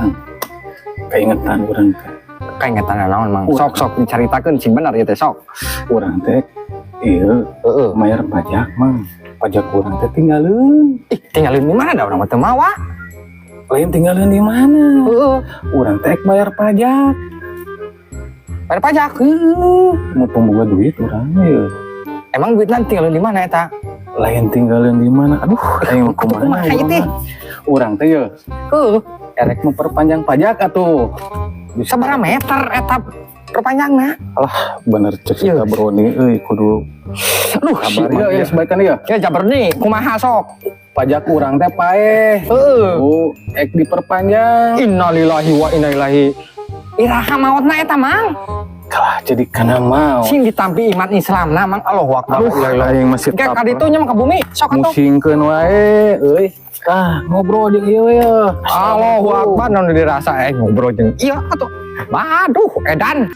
Mang. Kaingetan urang teh. Kaingetan naon, Mang? Urang. Sok, sok dicaritakeun sing bener ieu teh, sok. Urang teh ieu mayar pajak, Mang. Pajak urang teh tinggalin. Ih, tinggalin di mana da urang mah teu mawa? Lain tinggalin di mana? Heeh. Urang teh bayar pajak. Bayar pajak. Heeh. Mau pembuka duit urang ya. Emang duitnya tinggalin di mana eta? Lain tinggalin di mana? Aduh, aing mah kumaha Kumaha ieu urang teh? Mah. Urang teh ya Heeh. erek memperpanjang pajak atuh. Bisa. Sabaraha meter eta perpanjangna? Bener cek si Iya. Broni euy, kudu Aduh, kabar ya, ya sebaikan ya. Ya Jaberni, kumaha sok? Pajak urang teh paeh. Heeh. Oh, ek diperpanjang. Innalillahi wa inna ilaihi. Iraha maotna eta, Mang? Kalah jadi kana mau. Sing ditampi iman Islamna, Mang. Allahu akbar. Aduh, aing masih Kayak kaditu nya mah ka bumi. Sok atuh. Musingkeun wae euy. Tah, ngobrol jeung ieu ya. Allahu akbar, naon dirasa ngobrol jeung ieu atuh. Waduh, edan.